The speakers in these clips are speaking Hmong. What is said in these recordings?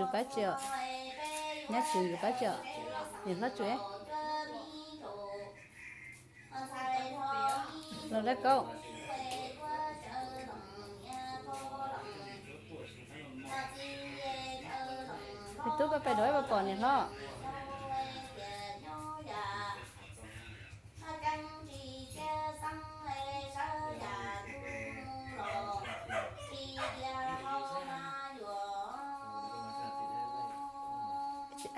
Tsum pab tsi os, nyab tsum yus pab tsi os, niam hlob tsum. Los dab kaub. Me tub, koj pais dov ib puas pom niam hlob.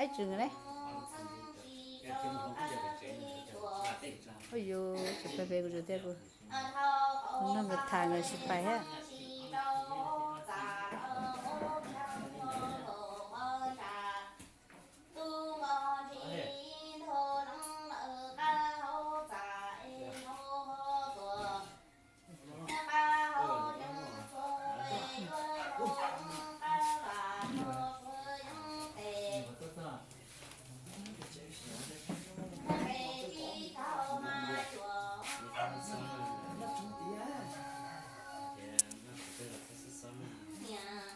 Ib tsum ne. Ua yus tsum pab peb kuv tsum thiab kuv, kuv noj nkawd tham nkawd tsis pais thiab.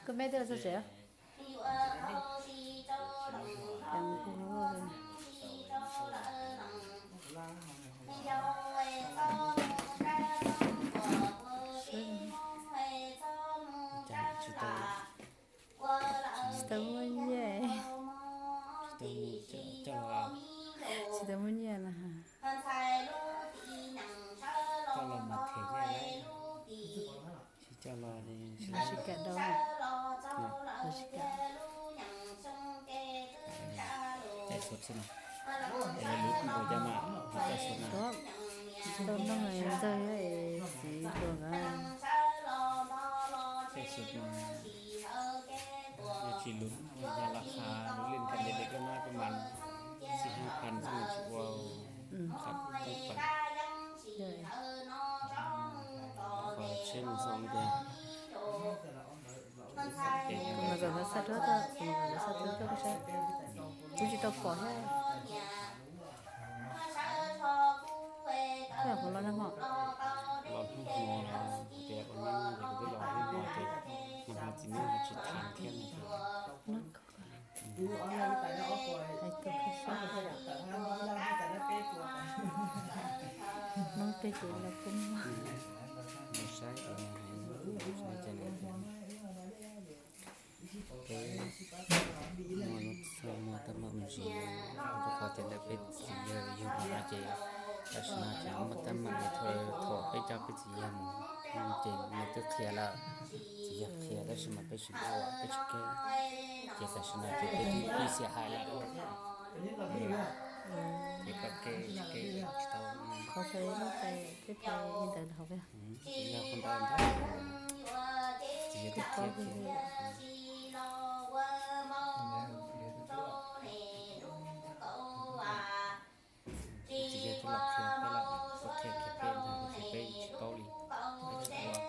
Koj meb twb los txog tsev. Tsis tau muaj nyiaj. Tsis tau muaj nyiaj na. Coj los mas them thiab. Tsis coj los, sib kam dau. Sib kam. Caij xuab xwb no. Es lawv lub npaum cas mas ho caij xuab no. Tsis tau noj ntxawg thiab es txiv hluas nkawd. Caij xuab no. Yog tsis lub, yog los qha lub lij kas des koj noj koj mas xij hab phan xwb mas tsis ua qha peb pab. Qhov tsheb mus xoo tiag. Kuv mam kom lawv xa rhuab tuaj, kuv mam kom lawv xa rhuab tuaj koj saib. Kuv tsis tau pom thiab. Koj los qhov los nag hmo? Los hnub hmo no, tias ua nab no ces kuv twb los hnub hmo ces nag hmo txiv neej ho tsis tham thiab no ces. Hais tus koj saib. Hmoob peb ces los kub muag. Mus saib, saib ces nws tias peb muaj lub txaj muag tab meeg me ntsis, rau qhov tias ntawm peb txiv yawg yug los no ces tam sim no ces muaj tab meeg es thaum peb coj peb txiv yawg mus ces nws twb qhia lawm, txiv yawg qhia tab sis mas peb tsis ua peb tsis keb, ces tam sim no ces peb twb ib xiam hais lawm. Ces koj keb tsis keb tsis tau. Qhov txhais muab peb peb ntawd hauv peb. Txiv yawg qhov ntawd ntag, txiv yawg twb qhia kiag. Txiv yawg twb los qhia peb lawm, tuaj qhia kiag peb ntag, tab sis peb tsis paub li, peb tsis ua,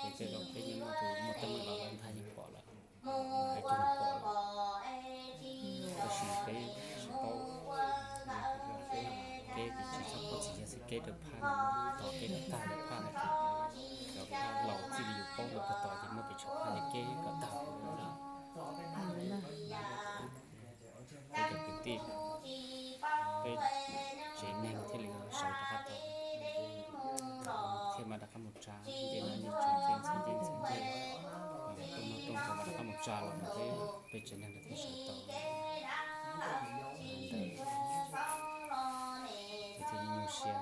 ces peb los peb yeej muaj tus muaj teeb meem los lawm ntag yeej pom lawm, hais tug pom lawm, tab sis peb tsis paub. Peb ces tsis txhob paub txiv yawg xwb, keb rau phaj no, tos keb rau tag lawm phaj no ces cov phaj laus txij li yus paub rau puag tod ces muab pes tshuaj phaj ces keb kom tag. Peb cov kwv tij, peb tsev neeg thiaj li sawv rov qab tau, thiaj mam rov qab mus tsa nce no nce tsum nce ntxhee nce ntxhee nce, tuaj muaj rooj tau mam rov qab mus tsa los mas peb, peb tsev neeg thiaj sawv tau. Ntawd ces thiaj li nyuaj siab.